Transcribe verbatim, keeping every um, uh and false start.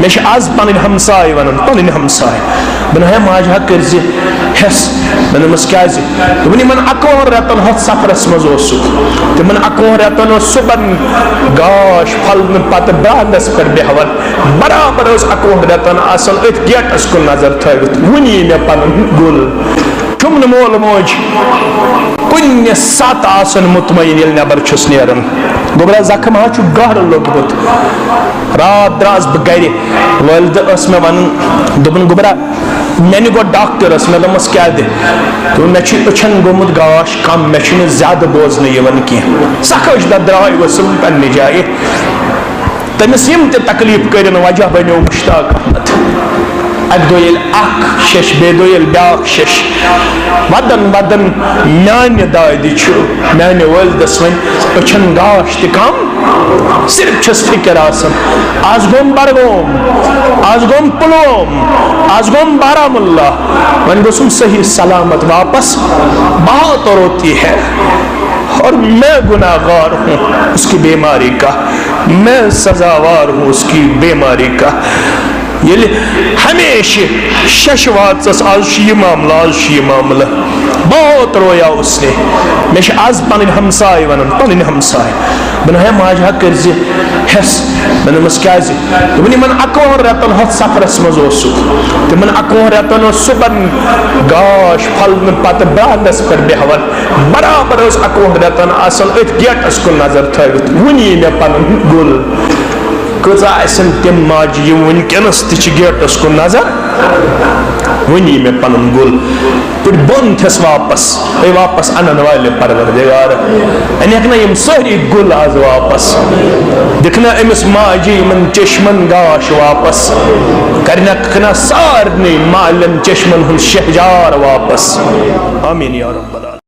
مےٚ چھِ آز پنٕنۍ ہمساے ونان، پنٕنۍ ہمساے۔ بہٕ نہٕ ہے ماجہِ ہا کٔرۍ زِ ہٮ۪س۔ مےٚ دوٚپمَس، "کیٛازِ؟" دوٚپُن، "یِمن اَکوُہن رٮ۪تن ہۄتھ سفرس منٛز اوسُکھ، تِمن اَکوُہن رٮ۪تن اوس صُبحن گاش پھلنہٕ پتہٕ برانٛدس پٮ۪ٹھ بیٚہوان، برابر اوس اَکوُہن رٮ۪تن آسان أتھۍ گیٹس کُن نظر تھٲوِتھ، وُنہِ یی مےٚ پنُن گُل۔" چھُم نہٕ مول موج کُنہِ ساتہٕ آسان مطمئن ییٚلہِ نٮ۪بر چھُس نیران۔ گوٚبرا، زخم ہا چھُ گہرٕ لوٚگمُت۔ راتھ درٛاس بہٕ گرِ، والدٕ ٲس مےٚ ونان، دوٚپُن، "گوٚبرا، مےٚ نہِ گوٚو ڈاکٹرس۔" مےٚ دوٚپمَس، "کیٛاہ دِ؟" دوٚپُن، "مےٚ چھُ أچھن گوٚمُت گاش کم، مےٚ چھُنہٕ زیادٕ بوزنہٕ یِوان کینٛہہ۔" سۄ خٲج تتھ درٛاے ؤسٕم پننہِ جایہِ۔ تٔمِس یِم تہِ تکلیف کٔرِن، وجہ بنیو مشتاق احمد۔ اکہِ دۄہ ییٚلہِ اکھ شیٚش، بیٚیہِ دۄہ ییٚلہِ بیٛاکھ شیٚش، ودن ودن میانہِ دادِ چھُ میانہِ والدس وۄنۍ أچھن گاش تہِ کم، صرف چھس فکر آسان، از گوٚم بڈگوم، از گوٚم پلوم، از گوٚم بارہمولہ، وۄنۍ گوٚژھُم صحیح سلامت واپس۔ بہت روتی ہے اور میں گناہ گار ہوں اس کی بیماری کا، میں سزاوار ہوں اس کی بیماری کا۔ ییٚلہِ ہمیشہِ شش واژس، از چھُ یہِ معاملہٕ، از چھُ یہِ معاملہٕ، بہت رویا اس نے۔ مےٚ چھِ از پنٕنۍ ہمساے ونان، پنٕنۍ ہمساے۔ بہٕ نہٕ ہے ماجہِ ہا کٔرۍ زِ ہٮ۪س۔ مےٚ دوٚپمَس، "کیٛازِ؟" دوٚپُن، "یِمن اَکوُہن رٮ۪تن ہۄتھ سفرس منٛز اوسُکھ، تِمن اَکوُہن رٮ۪تن اوس صُبحن گاش پھلنہٕ پتہٕ برانٛدس پٮ۪ٹھ بیٚہوان، برابر اوس اَکوُہن رٮ۪تن آسان أتھۍ گیٹس کُن نظر تھٲوِتھ، وُنہِ یی مےٚ پنُن گُل۔" کۭژاہ آسن تِم ماجہِ، یِم وٕنکیٚنس تہِ چھِ گیٹس کُن نظر، وۄنۍ یی مےٚ پنُن گُل۔ پٲٹھۍ بۄن تھٮ۪س واپس، ہے واپس انن والہِ پروردگار، انکھ نہ یِم سٲری گُل از واپس، دِکھ نہ أمِس ماجہِ یِمن چشمن گاش واپس، کرنکھ نہ سارنٕے مالٮ۪ن چشمن ہُنٛد شہجار واپس۔ آمین یا رب العالمین۔